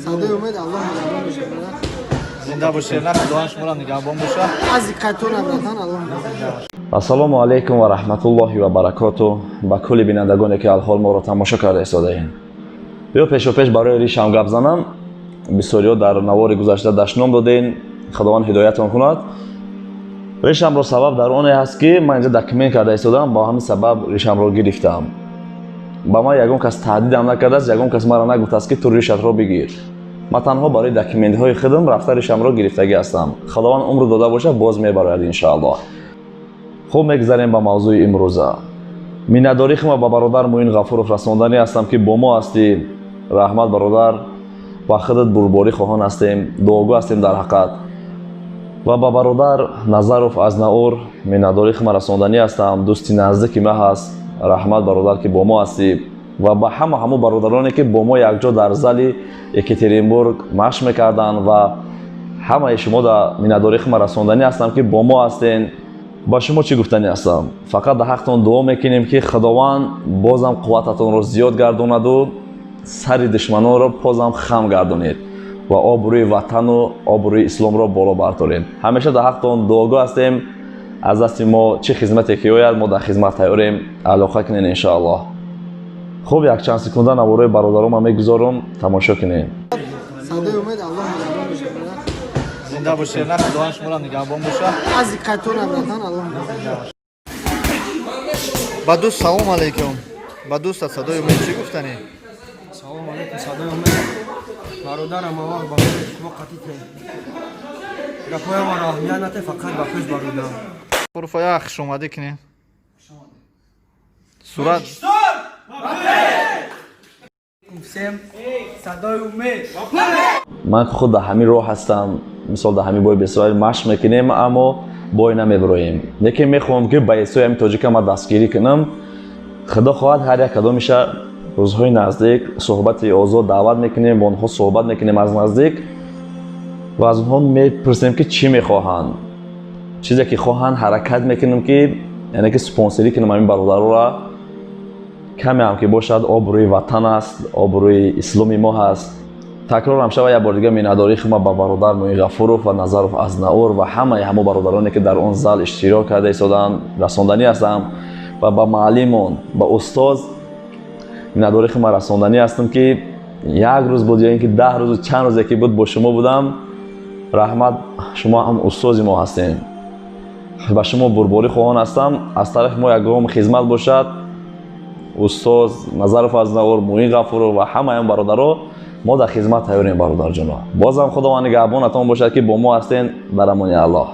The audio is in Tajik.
Садои Умед, Аллоҳ нигаҳбон бошад. Зинда бошед, на Худованд шуморо нигаҳбон бошад. Аз диққатона, братан, Аллоҳ нигаҳбон. Ассалому алайкум ва раҳматуллоҳи ва баракоту ба кулли бинандагоне, ки алҳол моро тамошо карда истодаем. Биё, пешопеш барои ришам гап занам. Бисёриҳо дар навори гузашта дашном додем, Худованд ҳидоятон кунад. Ришамро сабаб дар оне ҳаст, ки ман инҷа документ карда истодам, ба ҳамин сабаб ришамро гирифтам. Ба ман ягон кас таҳдидам накардааст, ягон кас маро нагуфтааст, ки ту ришатро бигир. Ман танҳо барои документҳои худам рафта ришамро гирифтагӣ ҳастам. Худованд умр дода бошад, боз мебарояд, иншоаллоҳ. Хуб, мегзарем ба мавзӯи имрӯза. Миннатдорӣ худма ба бародар Муин Ғафуров расонданӣ ҳастам, ки бо мо ҳастӣ. Раҳмат, бародар, ба худат бурдборӣ хоҳон ҳастем, дуогӯ ҳастем дар ҳаққат. Ва ба бародар Назаров Азнаур миннатдорӣ худма расонданӣ ҳастам, дӯсти наздики ма ҳаст. Раҳмат, бародар, ки бо мо ҳастӣ. Ва ба ҳама ҳамун бародароне, ки бо мо якҷо дар зали Екатеринбург машқ мекарданд, ва ҳамаи шумо да миннатдорӣ худма расонданӣ ҳастам, ки бо мо ҳастен. Ба шумо чӣ гуфтанӣ ҳастам? Фақат дар ҳақтон дуо мекунем, ки Худованд бозам қуввататонро зиёд гардонаду сари душманонро бозам хам гардонед ва обрӯи ватану обрӯи исломро боло бардоред. Ҳамеша дар ҳақтон дуогӯ ҳастем. Аз дасти мо чӣ хизмате ки ояд, мо дар хизмат тайёрем, алоқа кунед, иншоаллоҳ. Хуб, якчанд секунда наворои бародаронма мегузорам, тамошо кунед. Садои Умед, Аллоҳ нигаҳбон бошад. Зинда бошед, на Худованд шуморо нигаҳбон бошад. Аз диққатона, братан, Аллоҳ нигаҳбон. Ба дӯст салом алейкум. Ба дӯст аз Садои Умед чӣ гуфтанӣ? Салом алейкум, Садои Умед. Бародарам, аввал ба шумо қатите. Гапҳои маро аҳамият нате, фақат ба пеш, бародарам. Ғафуров, хушомадӣ кунед. Сурат. Всем Садои Умед. Ман худ дар ҳамин роҳ ҳастам. Мисол, дар ҳамин бой бесоҳил машқ мекунем, аммо бой намебироем. Лекин мехоҳам, ки ба исои ҳамин тоҷика ман дастгирӣ кунам. Худо хоҳад, ҳар як кадомиша рӯзҳои наздик суҳбати озод даъват мекунем, бо онҳо суҳбат мекунем аз наздик ва аз онҳо мепурсем, ки чӣ мехоҳанд. Чизе ки хоҳанд, ҳаракат мекунем, ки яъне ки спонсорӣ кунем ҳамин бародароро. Каме ҳам ки бошад, обрӯи ватан аст, обрӯи исломи мо ҳаст. Такрорам шава, як бор дига миннатдории худма ба бародар Муин Ғафуров ва Назаров Азнаур ва ҳамаи ҳамо бародароне, ки дар он зал иштирок карда истоданд, расонданӣ ҳастам. Ва ба муаллимон, ба устоз миннатдории худма расонданӣ ҳастам, ки як рӯз буд ё ин ки 10 рӯзу чанд рӯзе ки буд, бо шумо будам. Раҳмат, шумо ҳам устози мо ҳастем. Ба шумо бурдборӣ хоҳон ҳастам. Аз тарафи мо ягон хизмат бошад, устоз Назаров Азнаур, Муин Ғафуров ва ҳамаи он бародаро, мо дар хизмат тайёрем. Бародарҷоно, бозам Худованд нигаҳбонатон бошад, ки бо мо ҳастен. Дар амони Аллоҳ.